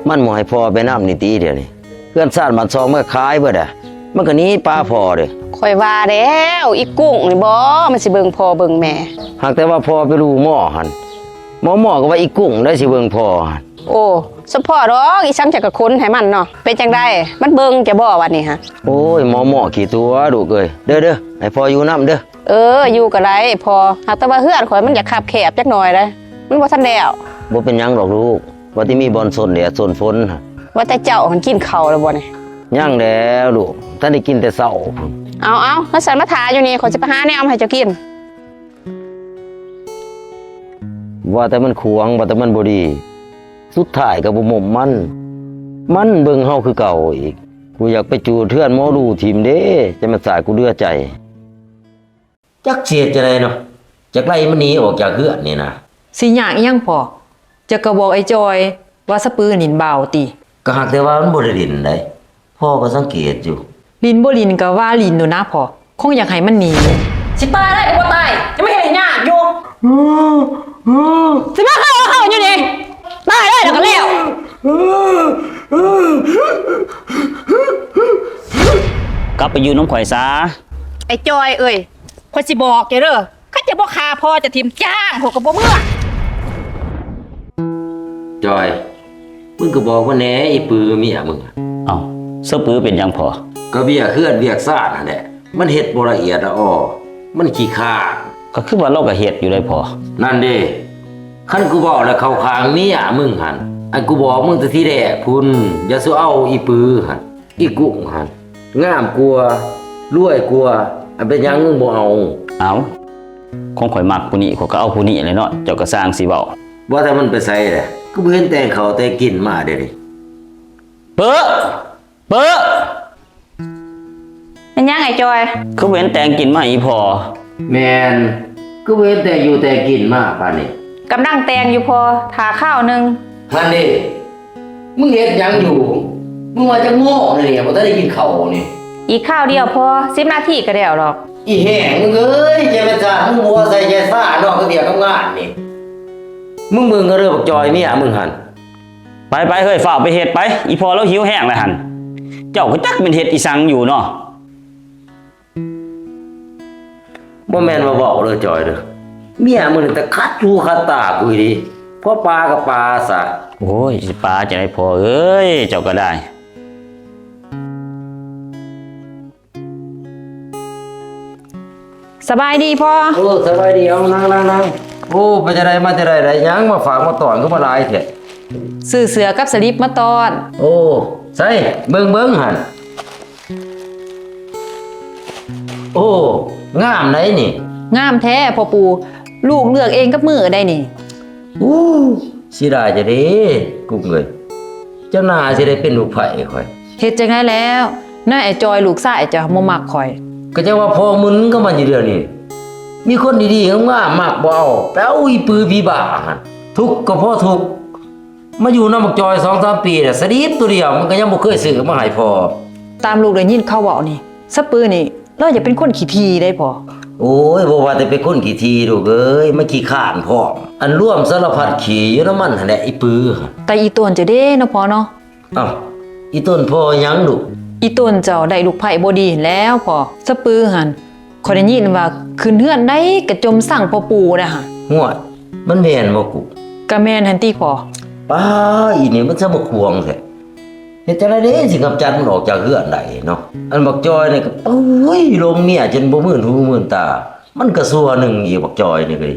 ມັນບໍ່ໃຫ້ພໍ່ໄປນຳນີ້ຕິດຽວນີ້? ເຮືອນຊານບ້ານຊ່ອງມັນກໍຂາຍເບິດແຫຼະ, ມັນກໍໜີປາພໍ່ເດ້. ຂ້ອຍວ່າແລ້ວ ອີກຸ້ງນີ້ບໍ ມັນຊິເບິ່ງພໍ່ເບິ່ງແມ່. ຫາກແຕ່ວ່າພໍ່ໄປຮູ້ໝໍຫັ້ນ, ໝໍໝໍກໍວ່າອີກຸ້ງໄດ໋ຊິເບິ່ງພໍ່ຫັ້ນ. ໂອ້ ສະເພາະດອກ, ອີສັງຈັກກະຂົນໃຫ້ມັນເນາະ. ເປັນຈັ່ງໃດ ມັນເບິ່ງຈະບໍ່ບັດນີ້ຫະ? ໂອ້ຍ ໝໍໝໍຂີ້ຕົວະລູກເອີຍ. ເດີໆ ໃຫ້ພໍ່ຢູ່ນຳເດີ. ເອີ ຢູ່ກໍໄດ້ພໍ່, ຫາກແຕ່ວ່າເຮືອນຂ້ອຍມັນຢາກຄັບແຄບຈັກໜ້ອຍເດ້, ມັນບໍ່ທັນແລ້ວ. ບໍ່ເປັນຫຍັງດອກລູກ, ວ່າແຕ່ມີບ່ອນຊົນແດດຊົນຝົນ. ວ່າແຕ່ເຈົ້າຫັ້ນກິນເຂົ້າແລ້ວບໍ່ນີ້? ຍັງແລ້ວລູກ, ທັນໄດ້ກິນແຕ່ເຊົ້າ. ເອົາໆ ຄັນຊັ້ນມາຖ້າຢູ່ນີ້, ຂ້ອຍຊິໄປຫາແນວມາໃຫ້ເຈົ້າກິນ. ວ່າແຕ່ມັນຂວາງ, ວ່າແຕ່ມັນບໍ່ດີ, ສຸດທ້າຍກໍບໍ່ໝົມມັນ. ມັນເບິ່ງເຮົາຄືເກົ່າອີກ. ກູຢາກໄປຈູດເຮືອນໝໍດູຖິ້ມເດ້, ຈະມາສາຍກູເຫຼືອໃຈ. ຈັກຊິເຮັດຈັ່ງໃດເນາະ, ຈັກໄລ່ມັນໜີອອກຈາກເຮືອນນີ້ນະ. ຊິຍາກອີ່ຫຍັງພໍ່? ເຈົ້າກໍບອກໄອ້ຈ່ອຍວ່າສະປືຫຼິ້ນບ່າວຕິ. ກໍຫາກແຕ່ວ່າມັນບໍ່ໄດ້ຫຼິ້ນໃດ໋, ພໍ່ກໍສັງເກດຢູ່. ຫຼິ້ນບໍ່ຫຼິ້ນກໍວ່າຫຼິ້ນໂລດນະພໍ່, ຄົງຢາກໃຫ້ມັນໜີ. ຊິຕາຍໄດ້ກໍບໍ່ຕາຍ, ຈະມາເຮັດໃຫ້ຍາກຢູ່. ຊິມາເຂົ້າເຂົ້າຢູ່ນີ້, ຕາຍໄດ້ແລ້ວກໍແລ້ວ. ກັບໄປຢູ່ນຳຂ້ອຍຊະ. ໄອ້ຈ່ອຍເອີຍ, ຂ້ອຍຊິບອກເຈົ້າເດີ, ຄັນເຈົ້າບໍ່ຂ້າພໍ່ເຈົ້າຖິ້ມ, ຈ້າງຂ້ອຍກໍບໍ່ເມືອ. ຈ່ອຍ, ມຶງກໍບອກມັນແດ່, ອີປືເມຍມຶງ. ເອົ້າ, ສະປືເປັນຫຍັງພໍ່? ກໍວຽກເຮືອນວຽກຊານຫັ້ນແຫຼະ, ມັນເຮັດບໍ່ລະອຽດລະອໍ, ມັນຂີ້ຄ້ານ. ກໍຄືວ່າລາວກໍເຮັດຢູ່ໃດ໋ພໍ່. ນັ້ນເດ້, ຄັນກູເວົ້າແລ້ວເຂົ້າຂ້າງເມຍມຶງຫັ້ນ, ອັນກູບອກມຶງແຕ່ທີແລກພຸ້ນ, ຢ່າສູ່ເອົາອີປືຫັ້ນ. ອີກຸ້ງຫັ້ນງາມກວ່າ, ລວຍກວ່າ, ອັນເປັນຫຍັງມຶງບໍ່ເອົາ? ເອົ້າ, ຂອງຂ້ອຍມັກຜູ້ນີ້, ຂ້ອຍກໍເອົາຜູ້ນີ້ແຫຼະເນາະ, ເຈົ້າກໍຊ່າງຊິເວົ້າ. ວ່າແຕ່ມັນໄປໃສແຫຼະ? ຄືບໍ່ເຫັນແຕ່ງເຂົ້າແຕ່ງກິນມາດຽວນີ້? ເປິ ເປິ. ແມ່ນຫຍັງອ້າຍຈ່ອຍ? ຄືບໍ່ເຫັນແຕ່ງກິນມາອີ່ພໍ່? ແມ່ນ, ຄືບໍ່ເຫັນແຕ່ງຢູ່ແຕ່ງກິນມາປານນີ້? ກຳລັງແຕ່ງຢູ່ພໍ່, ຖ້າຄາວໜຶ່ງ. ຫັ້ນເດ້, ມຶງເຮັດຫຍັງຢູ່? ມຶງວ່າຈັກໂມງແລ້ວນີ້, ບໍ່ທັນໄດ້ກິນເຂົ້ານີ້? ອີກຄາວດຽວພໍ, ສິບນາທີກໍແລ້ວດອກ. ອີແຫ້ງເອີຍ, ຢ່າມາຈ້າງຫົວໃສ່ໃຈຊາເນາະ, ກັບວຽກກັບງານນີ້. ມຶງເບິ່ງເດີບັກຈ່ອຍເມຍມຶງຫັ້ນ. ໄປໆ ເຮີ້ຍ, ຟ້າວໄປເຮັດໄປ, ອີ່ພໍ່ລາວຫິວແຮງແລ້ວຫັ້ນ. ເຈົ້າກໍຈັກແມ່ນເຮັດອີ່ສັງຢູ່ເນາະ. ບໍ່ແມ່ນວ່າເວົ້າເດີຈ່ອຍເດີ, ເມຍມຶງນີ້ຕະຂັດຫູຂັດຕາກູອີ່ຫຼີ, ພໍປາກໍປາຊະ. ໂອ້ຍ, ຊິປາຈັ່ງໃດພໍ່ເອີຍ, ເຈົ້າກໍໄດ້. ສະບາຍດີພໍ່. ເອີ, ສະບາຍດີ, ເອົາ, ນັ່ງ, ນັ່ງ, ນັ່ງ. ໂອ້ ໄປຈັ່ງໃດມາຈັ່ງໃດ ໄດ້ຫຍັງມາຝາກມາຕ້ອນຄືມາຫຼາຍແທ້? ຊື້ເສື້ອກັບສະລິບມາຕ້ອນ. ໂອ້ ໃສ ເບິ່ງໆຫັ້ນ. ໂອ້ ງາມໃດນີ້. ງາມແທ້ພໍ່ປູ່ ລູກເລືອກເອງກັບມືໃດນີ້. ອູ້ ເສຍດາຍແທ້ເດ້ກຸ້ງເອີຍ ເຈົ້າໜ້າຊິໄດ້ເປັນລູກໃພ້ຂ້ອຍ. ເຮັດຈັ່ງໃດແລ້ວ ນາຍອ້າຍຈ່ອຍລູກຊາຍເຈົ້າບໍ່ມັກຂ້ອຍ. ກໍຈັ່ງວ່າພໍ່ມຶນກັບມັນຢູ່ດຽວນີ້ ມີຄົນດີໆງາມໆມັກບໍ່ເອົາ ໄປເອົາອີ່ປືຜີບ້າຫັ້ນ. ທຸກກໍພໍທຸກ ມາຢູ່ນຳບັກຈ່ອຍສອງສາມປີແລ້ວ ສະດິບຕົວດຽວມັນກໍຍັງບໍ່ເຄີຍຊື້ມາໃຫ້ພໍ່. ຕາມລູກໄດ້ຍິນເຂົາເວົ້ານີ້ ສະປືນີ້ລາວຢາກເປັນຄົນຂີ້ຖີ່ເດ້ພໍ່. ໂອ້ຍ ບໍ່ວ່າແຕ່ເປັນຄົນຂີ້ຖີ່ລູກເອີຍ ມັນຂີ້ຄ້ານພ້ອມ. ອັນລວມສາລະພັດຂີ້ຢູ່ນຳມັນຫັ້ນແຫຼະ ອີ່ປື. ແຕ່ອີ່ຕົນເຈົ້າເດ້ເນາະພໍ່ເນາະ. ເອົ້າ ອີ່ຕົນພໍຫຍັງລູກ? ອີ່ຕົນເຈົ້າໄດ້ລູກໃພ້ບໍ່ດີຫັ້ນແລ້ວພໍ່. ສະປືຫັ້ນ ຂ້ອຍໄດ້ຍິນວ່າຂຶ້ນເຮືອນໃດກໍຈົ່ມຊັງພໍ່ປູ່ນະຫະ. ຫ້ວຍ ມັນແມ່ນບໍ່ກຸ? ກະແມ່ນຫັ້ນຕິພໍ່. ປ້າ ອີ່ນີ້ມັນຊ່າງບັກຂວາງແທ້. ເຮັດຈັ່ງໃດເດ້ຊິກຳຈັດມັນອອກຈາກເຮືອນໄດ້ເນາະ. ອັນບັກຈ່ອຍນີ້ກໍ ໂອ້ຍ ຫຼົງເມຍຈົນບໍ່ມື່ນຫູມື່ນຕາ. ມັນກໍຊົ່ວໜຶ່ງອີກ ບັກຈ່ອຍນີ້ເອີຍ.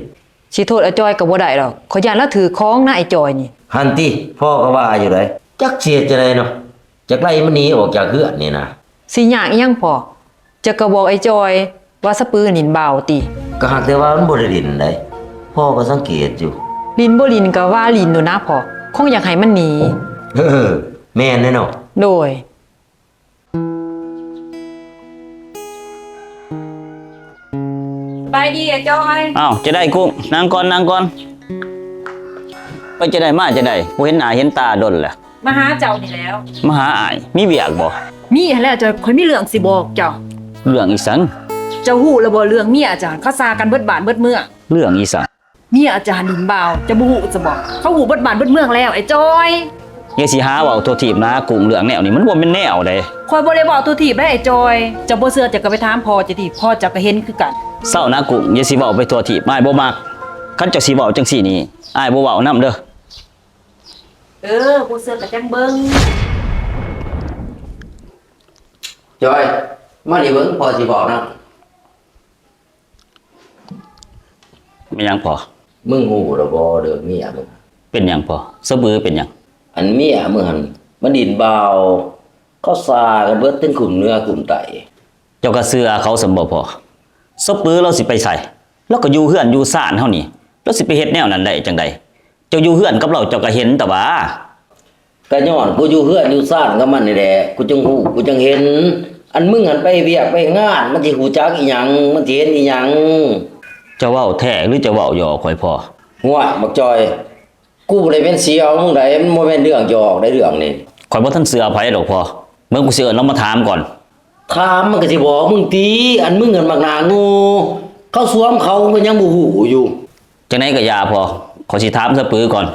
ຊິໂທດອ້າຍຈ່ອຍກໍບໍ່ໄດ້ດອກ ຂ້ອຍຢ້ານລາວຖືກຂອງນະອ້າຍຈ່ອຍນີ້. ຫັ້ນຕິ ພໍ່ກໍວ່າຢູ່ໃດ໋ ຈັກຊິເຮັດຈັ່ງໃດເນາະ. ຈັກໄລ່ມັນໜີອອກຈາກເຮືອນນີ້ນະ. ຊິຍາກອີ່ຫຍັງພໍ່? ເຈົ້າກໍບອກອ້າຍຈ່ອຍວ່າສະປືຫຼິ້ນບ່າວຕິ. ກໍຫາກແຕ່ວ່າມັນບໍ່ໄດ້ຫຼິ້ນໃດ໋ ພໍ່ກໍສັງເກດຢູ່. ຫຼິ້ນບໍ່ຫຼິ້ນກໍວ່າຫຼິ້ນໂລດນະພໍ່ ຄົງຢາກໃຫ້ມັນໜີ. ເອີ ແມ່ນແຫຼະເນາະ. ໂດຍ. ສະບາຍດີອ້າຍຈ່ອຍ. ອ້າວ ຈັ່ງໃດກຸ້ງ ນັ່ງກ່ອນ ນັ່ງກ່ອນ. ໄປຈັ່ງໃດມາຈັ່ງໃດ ບໍ່ເຫັນໜ້າເຫັນຕາດົນແລ້ວ. ມາຫາເຈົ້ານີ້ແຫຼ້ວ. ມາຫາອ້າຍ ມີວຽກບໍ່? ມີຫັ້ນແຫຼະເຈົ້າ ຂ້ອຍມີເລື່ອງຊິບອກເຈົ້າ. ເລື່ອງອີ່ສັງ? ເຈົ້າຮູ້ແລ້ວບໍ່ ເລື່ອງເມຍເຈົ້າ ເຂົາຊ່າກັນເບິດບ້ານເບິດເມືອງ. ເລື່ອງອີ່ສັງ? ເມຍເຈົ້າຫັ້ນຫຼິ້ນບ່າວ ເຈົ້າບໍ່ຮູ້ຊະບໍ? ເຂົາຮູ້ເບິດບ້ານເບິດເມືອງແລ້ວອ້າຍຈ່ອຍ. ຢ່າຊິຫາເວົ້າທົ່ວທີບນະກຸ້ງ ເລື່ອງແນວນີ້ມັນບໍ່ແມ່ນແນວໃດ. ຂ້ອຍບໍ່ໄດ້ເວົ້າທົ່ວທີບເດ້ອ້າຍຈ່ອຍ. ເຈົ້າບໍ່ເຊື່ອເຈົ້າກໍໄປຖາມພໍ່ເຈົ້າຕິ ພໍ່ເຈົ້າກໍເຫັນຄືກັນ. ເຊົານະກຸ້ງ ຢ່າຊິເວົ້າໄປທົ່ວທີບ ອ້າຍບໍ່ມັກ. ຄັນເຈົ້າຊິເວົ້າຈັ່ງຊີ້ນີ້ ອ້າຍບໍ່ເວົ້ານຳເດີ. ເອີ ບໍ່ເຊື່ອກໍຈັ່ງເບິ່ງ. ຈ່ອຍ ມານີ້ເບິ່ງ ພໍ່ຊິບອກນຳ. ແມ່ນຫຍັງພໍ່? ມຶງຮູ້ແລ້ວບໍ່ເລື່ອງເມຍມຶງ? ເປັນຫຍັງພໍ່? ສະບືເປັນຫຍັງ? ອັນເມຍມຶງຫັ້ນມາຫຼິ້ນບ່າວ ເຂົາຊ່າກັນເບິດເຖິງຄຸ້ມເໜືອຄຸ້ມໃຕ້. ເຈົ້າກໍເຊື່ອເຂົາຊັ້ນບໍ່ພໍ່? ສະບືລາວຊິໄປໃສ? ລາວກໍຢູ່ເຮືອນຢູ່ຊານເຮົານີ້ ລາວຊິໄປເຮັດແນວນັ້ນໄດ້ຈັ່ງໃດ? ເຈົ້າຢູ່ເຮືອນກັບລາວເຈົ້າກໍເຫັນຕະຫວາ. ກໍຍ້ອນກູຢູ່ເຮືອນຢູ່ຊານກັບມັນນີ້ແຫຼະ ກູຈຶ່ງຮູ້ ກູຈຶ່ງເຫັນ. ອັນມຶງຫັ້ນໄປວຽກໄປງານ ມັນຊິຮູ້ຈັກອີ່ຫຍັງ ມັນຊິເຫັນອີ່ຫຍັງ? ເຈົ້າເວົ້າແທ້ຫຼືເຈົ້າເວົ້າຫຍອກຂ້ອຍພໍ່? ຫ້ວຍ ບັກຈ່ອຍ ກູບໍ່ໄດ້ແມ່ນຊິເອົາມຶງໃດ ມັນບໍ່ແມ່ນເລື່ອງຫຍອກໃດເລື່ອງນີ້. ຂ້ອຍບໍ່ທັນເຊື່ອໃຜດອກພໍ່ ເບິ່ງ ກູຊິເອີ້ນລາວມາຖາມກ່ອນ. ຖາມມັນກໍຊິບອກມຶງຕິ ອັນມຶງຫັ້ນບັກໜ້າໂງ່ ເຂົາສວມເຂົາກໍຍັງບໍ່ຮູ້ຢູ່. ຈັ່ງໃດກໍຢ່າພໍ່ ຂ້ອຍຊິຖາມສະປືກ່ອນ.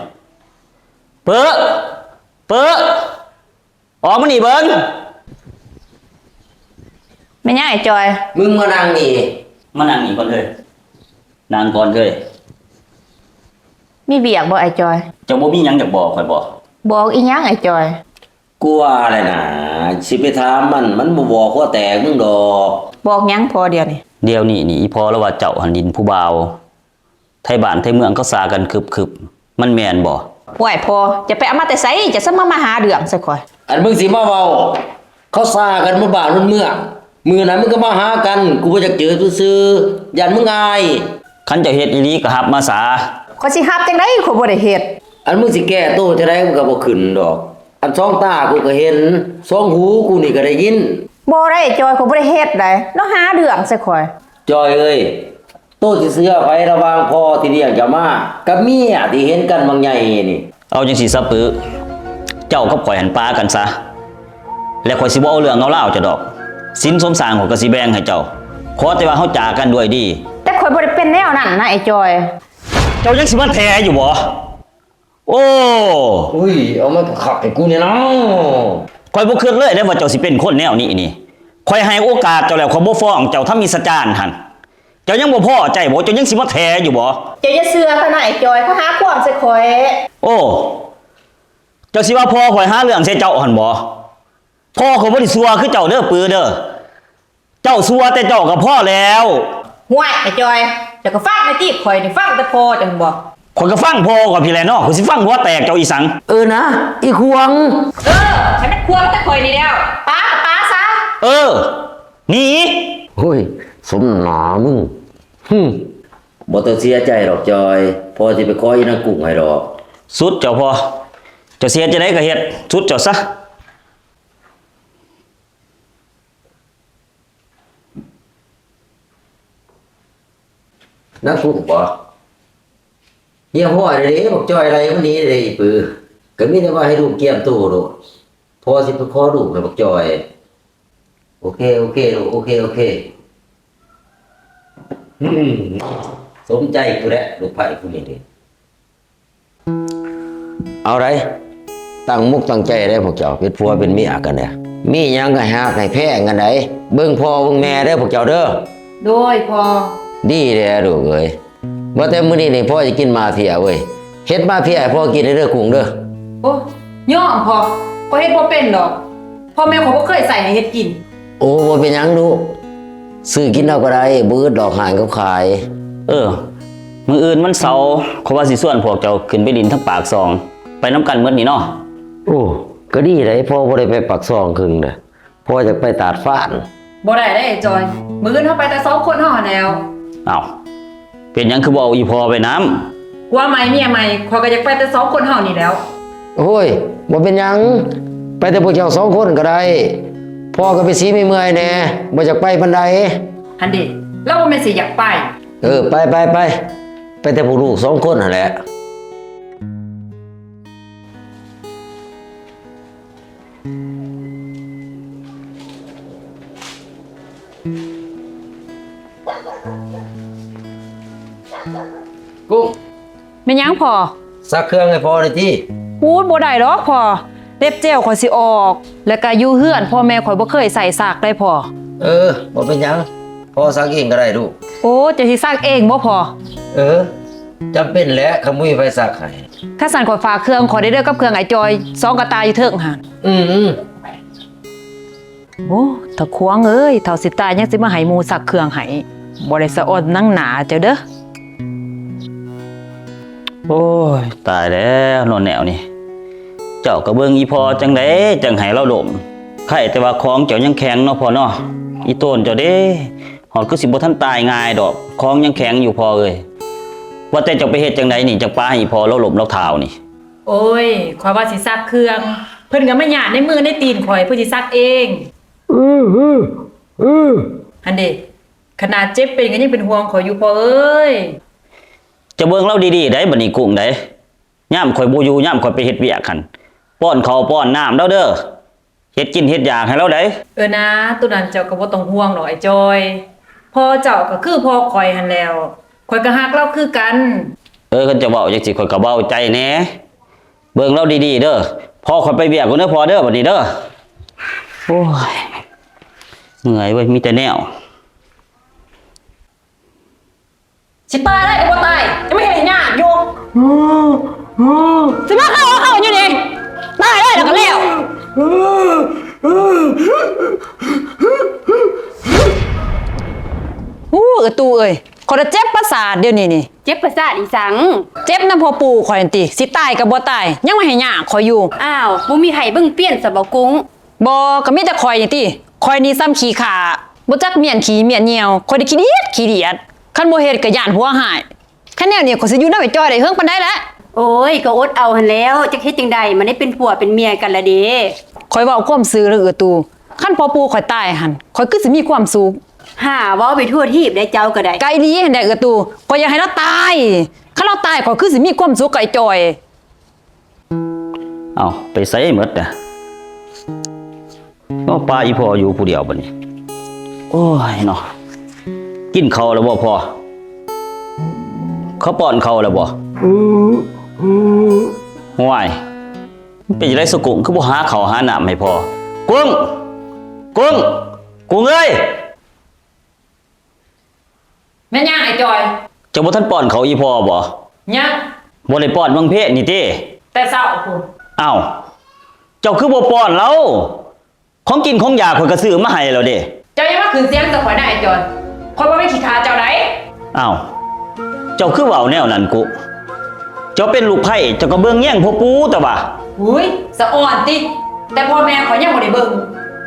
ເປີ ເປີ ອອກມານີ້ເບິ່ງ. ແມ່ນຫຍັງອ້າຍຈ່ອຍ? ມຶງມານັ່ງນີ້ ມານັ່ງນີ້ກ່ອນເອີຍ ນັ່ງກ່ອນເອີຍ. ມີວຽກບໍ່ອ້າຍຈ່ອຍ? ເຈົ້າບໍ່ມີຫຍັງຢາກບອກຂ້ອຍບໍ່? ບອກອີ່ຫຍັງອ້າຍຈ່ອຍ? ກູວ່າແຫຼະນະ ຊິໄປຖາມມັນ ມັນບໍ່ບອກຫົວແຕກມຶງດອກ. ບອກຫຍັງພໍ່ດຽວນີ້? ດຽວນີ້ນີ້ ອີ່ພໍ່ລາວວ່າເຈົ້າຫັ້ນຫຼິ້ນຜູ້ບ່າວ ໄທບ້ານໄທເມືອງເຂົາຊ່າກັນຄຶບໆ ມັນແມ່ນບໍ່? ໂອ້ຍພໍ່ ຈະໄປເອົາມາແຕ່ໃສ? ຈະສະມາ ມາຫາເລື່ອງໃສ່ຂ້ອຍ. ອັນມຶງຊິມາເວົ້າ ເຂົາຊ່າກັນໝົດບ້ານໝົດເມືອງ. ມື້ນັ້ນມຶງກໍມາຫາກັນ ກູບໍ່ຢາກເຈີຊື່ໆ ຢ້ານມຶງອາຍ. ຄັນເຈົ້າເຮັດອີ່ຫຼີກໍຮັບມາສາ. ຂ້ອຍຊິຮັບຈັ່ງໃດ ຂ້ອຍບໍ່ໄດ້ເຮັດ. ອັນມຶງຊິແກ້ໂຕຈັ່ງໃດມັນກໍບໍ່ຂຶ້ນດອກ. ອັນສອງຕາກູກໍເຫັນ ສອງຫູກູນີ້ກໍໄດ້ຍິນ. ບໍ່ໄດ້ຈ້ອຍ ຂ້ອຍບໍ່ໄດ້ເຮັດໃດ໋ ລາວຫາເລື່ອງໃສ່ຂ້ອຍ. ຈ້ອຍເອີຍ ໂຕຊິເຊື່ອໃຜລະຫວ່າງພໍ່ທີ່ລ້ຽງເຈົ້າມາ ກັບເມຍທີ່ເຫັນກັນບັກໃຫຍ່ນີ້? ເອົາຈັ່ງຊີ້ຊະປຶ ເຈົ້າກັບຂ້ອຍຫັ້ນປາກັນຊະ ແລ້ວຂ້ອຍຊິບໍ່ເອົາເລື່ອງເອົາລາວເຈົ້າດອກ. ສິນສົມສ້າງຂ້ອຍກໍຊິແບ່ງໃຫ້ເຈົ້າ ຂໍແຕ່ວ່າເຮົາຈາກັນດ້ວຍດີ. ແຕ່ຂ້ອຍບໍ່ໄດ້ເປັນແນວນັ້ນນະໄອ້ຈ້ອຍ. ເຈົ້າຍັງຊິມາແຖຢູ່ບໍ່? ໂອ້ ອຸ້ຍ ເອົາມັນຄັກໆໃຫ້ກູແດ່ເນາະ. ຂ້ອຍບໍ່ຄິດເລີຍເດ້ວ່າເຈົ້າຊິເປັນຄົນແນວນີ້ນີ້. ຂ້ອຍໃຫ້ໂອກາດເຈົ້າແລ້ວ ຂ້ອຍບໍ່ຟ້ອງເຈົ້າທຳອິດສະຈານຫັ້ນ. ເຈົ້າຍັງບໍ່ພໍໃຈບໍ່? ເຈົ້າຍັງຊິມາແຖຢູ່ບໍ່? ເຈົ້າຢ່າເຊື່ອເຂົານະໄອ້ຈ້ອຍ ເຂົາຫາຄວາມໃສ່ຂ້ອຍ. ໂອ້ ເຈົ້າຊິວ່າພໍ່ຂ້ອຍຫາເລື່ອງໃສ່ເຈົ້າຫັ້ນບໍ່? ພໍ່ຂ້ອຍບໍ່ໄດ້ຊົ່ວຄືເຈົ້າເດີ ປືເດີ. ເຈົ້າຊົ່ວແຕ່ເຈົ້າກໍພໍແລ້ວ. ຫ້ວຍ ໄອ້ຈ້ອຍ ຈົ້າກໍຟັງແດ່ຕິ ຂ້ອຍນີ້ຟັງແຕ່ພໍ່ເຈົ້າຫັ້ນບໍ? ຂ້ອຍກໍຟັງພໍ່ຂ້ອຍພີ້ແຫຼະເນາະ ຂ້ອຍຊິຟັງຫົວແຕກເຈົ້າອີ່ສັງ. ເອີນະ ອີຂວາງ. ເອີ ໃຫ້ມັນຂວາງແຕ່ຂ້ອຍນີ້ແລ້ວ ປາກໍປາຊະ. ເອີ ໜີ. ໂອ້ຍ ສົມໜ້າມຶງ. ຫຶ ບໍ່ຕ້ອງເສຍໃຈດອກຈອຍ ພໍ່ຊິໄປຂໍອີນາງກຸ້ງໃຫ້ດອກ. ສຸດເຈົ້າພໍ່ ເຈົ້າຊິເຮັດຈັ່ງໃດກໍເຮັດ ສຸດເຈົ້າຊະ. ນາງກຸ້ງບໍ? ຮຽບຮ້ອຍແລ້ວເດ້ ບັກຈອຍໄລ່ມັນໜີເດ້ອີປຶ. ກໍມີແຕ່ວ່າໃຫ້ລູກກຽມໂຕໂລດ ພໍ່ຊິໄປຂໍລູກໃຫ້ບັກຈອຍ. ໂອເຄ ໂອເຄລູກ ໂອເຄ ໂອເຄ. ຫຶ ສົມໃຈກູແຫຼະ ລູກໃພ້ກູນີ້ເດ້. ເອົາໃດ໋ ຕັ້ງມຸກຕັ້ງໃຈເດ້ພວກເຈົ້າ ເປັນຜົວເປັນເມຍກັນເດ້ ມີຫຍັງກໍໃຫ້ຮັກໃຫ້ແພງກັນໃດ໋. ເບິ່ງພໍ່ເບິ່ງແມ່ເດີພວກເຈົ້າເດີ. ໂດຍພໍ່. ດີແລ້ວລູກເອີຍ ວ່າແຕ່ມື້ນີ້ນີ້ພໍ່ຈະກິນມາເຟຍເວີຍ ເຮັດມາເຟຍໃຫ້ພໍ່ກິນເດີກຸ້ງເດີ. ໂອ້ ຍອມພໍ່ ຂ້ອຍເຮັດບໍ່ເປັນດອກ ພໍ່ແມ່ຂ້ອຍບໍ່ເຄີຍໃສ່ໃຫ້ເຮັດກິນ. ໂອ້ ບໍ່ເປັນຫຍັງລູກ ຊື້ກິນເອົາກໍໄດ້ ບໍ່ອຶດດອກຮ້ານເຂົາຂາຍ. ເອີ ມື້ອື່ນວັນເສົາ ຂ້ອຍວ່າຊິຊວນພວກເຈົ້າຂຶ້ນໄປຫຼິ້ນທາງປາກຊ່ອງ ໄປນຳກັນໝົດນີ້ເນາະ. ໂອ້ ກໍດີໃດ໋ ພໍ່ບໍ່ໄດ້ໄປປາກຊ່ອງເຄິ່ງເດີ ພໍ່ຢາກໄປຕາດຟານ. ບໍ່ໄດ້ເດ້ອ້າຍຈອຍ ມື້ອື່ນເຮົາໄປແຕ່ສອງຄົນເຮົາຫັ້ນແລ້ວ. ອ້າວ ເປັນຫຍັງຄືບໍ່ເອົາອີ່ພໍ່ໄປນຳ? ຜົວໃໝ່ເມຍໃໝ່ ຂ້ອຍກໍຢາກໄປແຕ່ສອງຄົນເຮົານີ້ແຫຼ້ວ. ໂອ້ຍ ບໍ່ເປັນຫຍັງ ໄປແຕ່ພວກເຈົ້າສອງຄົນກໍໄດ້ ພໍ່ກໍໄປຊິເມື່ອຍໆແດ່ ບໍ່ຢາກໄປປານໃດ. ຫັ້ນເດ ລາວບໍ່ແມ່ນຊິຢາກໄປ. ເອີ ໄປໆໆ ໄປແຕ່ພວກລູກສອງຄົນຫັ້ນແຫຼະ. ກຸ້ງ. ແມ່ນຫຍັງພໍ່? ຊັກເຄື່ອງໃຫ້ພໍ່ແດ່ຕິ. ໂອ້ຍ ບໍ່ໄດ້ດອກພໍ່ ເລັບເຈວຂ້ອຍຊິອອກ ແລ້ວກະຢູ່ເຮືອນພໍ່ແມ່ຂ້ອຍບໍ່ເຄີຍໃຊ້ຊັກໃດ໋ພໍ່. ເອີ ບໍ່ເປັນຫຍັງ ພໍ່ຊັກເອງກໍໄດ້ລູກ. ໂອ້ ເຈົ້າຊິຊັກເອງບໍ່ພໍ່? ເອີ ຈຳເປັນແຫຼະ ຄັນບໍ່ມີໃຜຊັກໃຫ້. ຄັນຊັ້ນຂ້ອຍຝາກເຄື່ອງຂ້ອຍໄດ້ເດີ ກັບເຄື່ອງອ້າຍຈອຍ ສອງກະຕ່າຍຢູ່ເທິງຫັ້ນ. ອືມໆ. ໂອ້ ຕາຂວາງເອີຍ ເຖົ້າຊິຕາຍຍັງຊິມາໃຫ້ໝູ່ຊັກເຄື່ອງໃຫ້ ບໍ່ໄດ້ສະອອນໜັງໜ້າເຈົ້າເດີ. ໂອ້ຍ ຕາຍແລ້ວເນາະແນວນີ້ ເຈົ້າກໍເບິ່ງອີ່ພໍ່ຈັ່ງໃດຈັ່ງໃຫ້ລາວລົ້ມ ໄຄແຕ່ວ່າຂອງເຈົ້າຍັງແຂງເນາະພໍ່ເນາະ. ອີ່ໂຕນເຈົ້າເດ້ ຮອດຄືຊິບໍ່ທັນຕາຍງ່າຍດອກ ຂອງຍັງແຂງຢູ່ພໍ່ເອີຍ. ວ່າແຕ່ເຈົ້າໄປເຮັດຈັ່ງໃດນີ້ ຈັ່ງປາໃຫ້ອີ່ພໍ່ລາວລົ້ມລາວທ້າວນີ້? ໂອ້ຍ ຂ້ອຍວ່າຊິຊັກເຄື່ອງ ເພິ່ນກໍມາຍາດໃນມືໃນຕີນຂ້ອຍ ເພິ່ນຊິຊັກເອງ. ຫັ້ນເດ ຂະໜາດເຈັບເປັນກໍຍັງເປັນຫ່ວງຂ້ອຍຢູ່ພໍ່ເອີຍ. ຈະເບິ່ງລາວດີໆໄດ໋ ບັດນີ້ກຸ້ງໄດ໋ ຍາມຂ້ອຍບໍ່ຢູ່ ຍາມຂ້ອຍໄປເຮັດວຽກຫັ້ນ ປ້ອນເຂົ້າປ້ອນນ້ຳລາວເດີ ເຮັດກິນເຮັດຢາກໃຫ້ລາວໄດ໋. ເອີນາ ໂຕນັ້ນເຈົ້າກໍບໍ່ຕ້ອງຫ່ວງດອກອ້າຍຈອຍ ພໍ່ເຈົ້າກໍຄືພໍ່ຂ້ອຍຫັ້ນແລ້ວ ຂ້ອຍກໍຮັກລາວຄືກັນ. ເອີ ຄັນເຈົ້າເວົ້າຈັ່ງຊີ້ຂ້ອຍກໍເບົາໃຈແດ່. ເບິ່ງລາວດີໆເດີ ພໍ່ຂ້ອຍໄປວຽກກ່ອນເດີພໍ່ເດີ ບັດນີ້ເດີ. ໂອ້ຍ ເມື່ອຍເວີຍ ມີແຕ່ແນວ. ຊິຕາຍໄດ້ກໍບໍ່ຕາຍ ຈະມາເຮັດໃຫ້ຍາກຢູ່ ຊິມາເຂົ້າເຂົ້າຢູ່ນີ້ ຕາຍໄດ້ແລ້ວກໍແລ້ວ. ໂອ້ ເອີຕູເອີຍ ຂ້ອຍລະເຈັບປະສາດດຽວນີ້ນີ້. ເຈັບປະສາດອີ່ສັງ? ເຈັບນຳພໍ່ປູ່ຂ້ອຍຫັ້ນຕິ ຊິຕາຍກໍບໍ່ຕາຍ ຍັງມາໃຫ້ຍາກຂ້ອຍຢູ່. ອ້າວ ບໍ່ມີໃຜເບິ່ງປ່ຽນຊະບໍ່ກຸ້ງ? ບໍ່ ກໍມີແຕ່ຂ້ອຍນີ້ຕິ ຂ້ອຍນີ້ຊ່ຳຂີ້ຂ້າ ບໍ່ຈັກມ້ຽນຂີ້ມ້ຽນຍ່ຽວ ຂ້ອຍນີ້ຂີ້ດຽດຂີ້ດຽດ ຄັນບໍ່ເຮັດກໍຢ້ານຜົວຮ້າຍ. ຄັນແນວນີ້ຂ້ອຍຊິຢູ່ນຳໄອ້ຈ້ອຍໄດ້ເຫິງປານໃດແຫຼະ? ໂອ້ຍ ກໍອົດເອົາຫັ້ນແຫຼ້ວ ຈັກເຮັດຈັ່ງໃດ ມັນໄດ້ເປັນຜົວເປັນເມຍກັນລະເດ. ຂ້ອຍເວົ້າຄວາມຈິງເດີເອື້ອຕູ້ ຄັນພໍ່ປູ່ຂ້ອຍຕາຍຫັ້ນ ຂ້ອຍຄືຊິມີຄວາມສຸກ. ຫາເວົ້າໄປທົ່ວທີບໄດ໋ເຈົ້າກໍໄດ້. ກະອີ່ຫຼີຫັ້ນແຫຼະເອື້ອຕູ້ ຂ້ອຍຢາກໃຫ້ລາວຕາຍ ຄັນລາວຕາຍ ຂ້ອຍຄືຊິມີຄວາມສຸກກັບໄອ້ຈ້ອຍ. ເອົ້າ ໄປໃສໝົດນະ? ເອົາ ປະອີ່ພໍ່ຢູ່ຜູ້ດຽວບັດນີ້. ໂອ້ຍເນາະ ກິນເຂົ້າແລ້ວບໍ່ພໍ່? ເຂົາປ້ອນເຂົ້າແລ້ວບໍ່? ຫ້ວຍ ມັນເປັນຈັ່ງໃດສະກຸ້ງ ຄືບໍ່ຫາເຂົ້າຫານ້ຳໃຫ້ພໍ່? ກຸ້ງ! ກຸ້ງ! ກຸ້ງເອີຍ! ແມ່ນຫຍັງອ້າຍຈອຍ? ເຈົ້າບໍ່ທັນປ້ອນເຂົ້າອີ່ພໍ່ບໍ່? ຍັງ. ບໍ່ໄດ້ປ້ອນຫວ່າງເພນນີ້ຕິ? ແຕ່ເຊົ້າພຸ້ນ. ອ້າວ ເຈົ້າຄືບໍ່ປ້ອນລາວ? ຂອງກິນຂອງຢາກຂ້ອຍກໍຊື້ມາໃຫ້ແລ້ວເດ້. ເຈົ້າຢ່າມາຂຶ້ນສຽງໃສ່ຂ້ອຍນະອ້າຍຈອຍ ຂ້ອຍບໍ່ແມ່ນຂີ້ຂ້າເຈົ້າໃດ໋. ອ້າວ ເຈົ້າຄືເວົ້າແນວນັ້ນກຸ? ເຈົ້າເປັນລູກໃພ້ ເຈົ້າກໍເບິ່ງແຍງພໍ່ປູຕະຫວາ. ຫຸຍ ສະອອນຕິ ແຕ່ພໍ່ແມ່ຂ້ອຍຍັງບໍ່ໄດ້ເບິ່ງ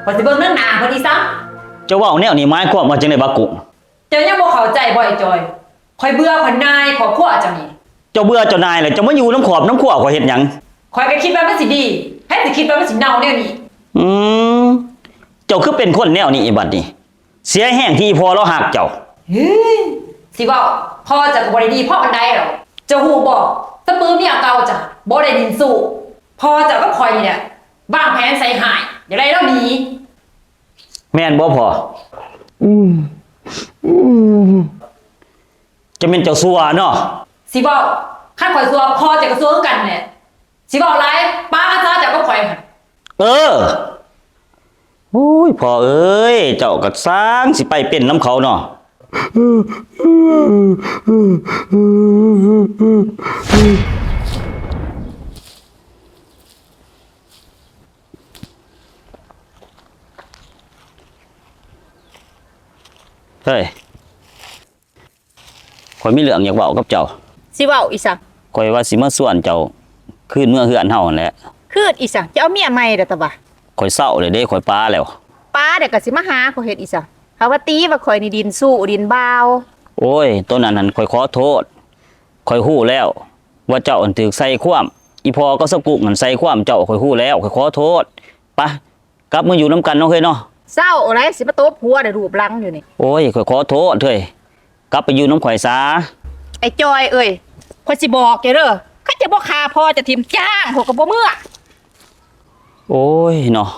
ຂ້ອຍຊິເບິ່ງນາງນາເພິ່ນອີ່ສັງ. ເຈົ້າເວົ້າແນວນີ້ໝາຍຄວາມວ່າຈັ່ງໃດບາກຸ? ເຈົ້າຍັງບໍ່ເຂົ້າໃຈບໍໄອ້ຈອຍ? ຂ້ອຍເບື່ອຂ້ອຍໜ່າຍຄອບຄົວເຈົ້ານີ້. ເຈົ້າເບື່ອເຈົ້າໜ່າຍແລ້ວ ເຈົ້າມາຢູ່ນຳຄອບນຳຄົວຂ້ອຍເຮັດຫຍັງ? ຂ້ອຍກໍຄິດວ່າມັນຊິດີ ໃຜຊິຄິດວ່າມັນຊິເນົ່າແນວນີ້. ອືມ ເຈົ້າຄືເປັນຄົນແນວນີ້ບັດນີ້? ເສຍແຮງທີ່ອີ່ພໍ່ລາວຮັກເຈົ້າ. ເຮີ້ຍ ຊິເວົ້າ ພໍ່ເຈົ້າກໍບໍ່ໄດ້ດີພໍປານໃດດອກ. ເຈົ້າຮູ້ບໍ່ ສະປືເມຍເກົ່າເຈົ້າບໍ່ໄດ້ດິນຊູ້. ພໍ່ເຈົ້າກັບຂ້ອຍນີ້ແຫຼະ ວາງແຜນໃສ່ຮ້າຍ ຢາກໄດ້ລາວໜີ. ແມ່ນບໍ່ພໍ່? ອືມ ອືມ ຈະແມ່ນເຈົ້າຊົ່ວເນາະ. ຊິເວົ້າ ຄັນຂ້ອຍຊົ່ວ ພໍ່ເຈົ້າກໍຊົ່ວຄືກັນແຫຼະ. ຊິເວົ້າຫຼາຍ ປາກັນຊະເຈົ້າກັບຂ້ອຍຫັ້ນ. ເອີ ໂອ້ຍ ພໍ່ເອີຍ ເຈົ້າກໍຊ່າງຊິໄປເປັນນຳເຂົາເນາະ. ເຮີ້ຍ ຂ້ອຍມີເລື່ອງຢາກເວົ້າກັບເຈົ້າ. ຊິເວົ້າອີ່ສັງ? ຂ້ອຍວ່າຊິມາຊວນເຈົ້າຄືນເມືອເຮືອນເຮົາຫັ້ນແຫຼະ. ຄືນອີ່ສັງ? ຈະເອົາເມຍໃໝ່ແລ້ວຕະຫວາ? ຂ້ອຍເຊົາແລ້ວເດ້ ຂ້ອຍປາແລ້ວ. ປາແລ້ວກໍຊິມາຫາຂ້ອຍເຮັດອີ່ສັງ? ຫາວ່າຕີວ່າຂ້ອຍນີ້ດິນຊູ້ດິນບ່າວ. ໂອ້ຍ ໂຕນັ້ນຫັ້ນຂ້ອຍຂໍໂທດ. ຂ້ອຍຮູ້ແລ້ວວ່າເຈົ້າຫັ້ນຖືກໃສ່ຄວາມ ອີ່ພໍ່ກັບສະກຸກຫັ້ນໃສ່ຄວາມເຈົ້າ ຂ້ອຍຮູ້ແລ້ວ ຂ້ອຍຂໍໂທດ. ປະ ກັບມາຢູ່ນຳກັນເນາະເຮີ້ຍເນາະ. ເຊົາໄດ໋ ຊິມາຕົບຫົວໄດ້ຮູບຫຼັງຢູ່ນີ້. ໂອ້ຍ ຂ້ອຍຂໍໂທດເຮີ້ຍ ກັບໄປຢູ່ນຳຂ້ອຍຊະ. ໄອ້ຈອຍເອີຍ ຂ້ອຍຊິບອກເຈົ້າເດີ ຄັນເຈົ້າບໍ່ຂ້າພໍ່ເຈົ້າຖິ້ມ ຈ້າງຂ້ອຍກໍບໍ່ເມືອ. ໂອ້ຍເນາະ